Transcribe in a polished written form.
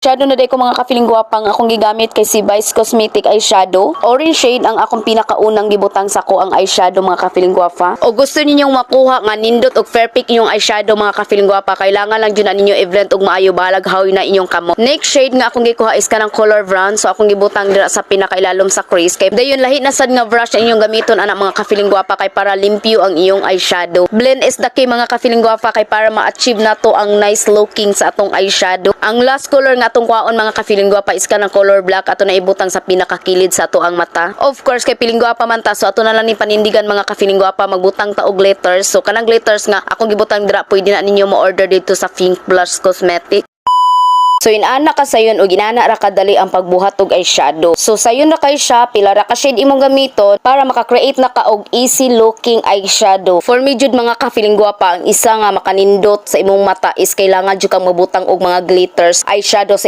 Shadow na diay ko, mga ka-feeling gwapa, ang akong gigamit kay si Vice Cosmetic eyeshadow. Orange shade ang akong pinakaunang gibutang sa akoang eyeshadow, mga ka-feeling gwapa. O gusto ninyong makuha nga nindot og perfect inyong eyeshadow, mga ka-feeling gwapa, kailangan lang jud na ninyo i-blend og maayo balag hawi na inyong kamot. Next shade nga akong gikuha is kanang color brown. So akong gibutang dira sa pinakailalom sa crease. Kay dayon lahi na sad nga brush na inyong gamiton ana, mga ka-feeling gwapa, kay para limpyo ang iyong eyeshadow. Blend is the key, mga ka-feeling gwapa, kay para ma-achieve nato ang nice looking sa atong eyeshadow. Ang last color nga atong kuhaon, mga ka-feeling gwapa, is kanang color black, ato na ibutang sa pinakakilid sa atoang mata. Of course, kay feeling gwapa man ta, so ato na lang ni panindigan, mga ka-feeling gwapa, magbutang ta og glitters. So kanang glitters nga akong gibutang dira, pwede na ninyo mo-order dito sa Pink Blush Cosmetic. So inana ka sayon og inana ra kadali ang pagbuhat og eyeshadow. So sayon ra kay siya, pila ra ka shade imong gamiton para maka-create na ka og easy looking eyeshadow. For me jud, mga ka-feeling gwapa, ang isa nga makanindot sa imong mata is kailangan jud kang mabutang og mga glitters eyeshadow sa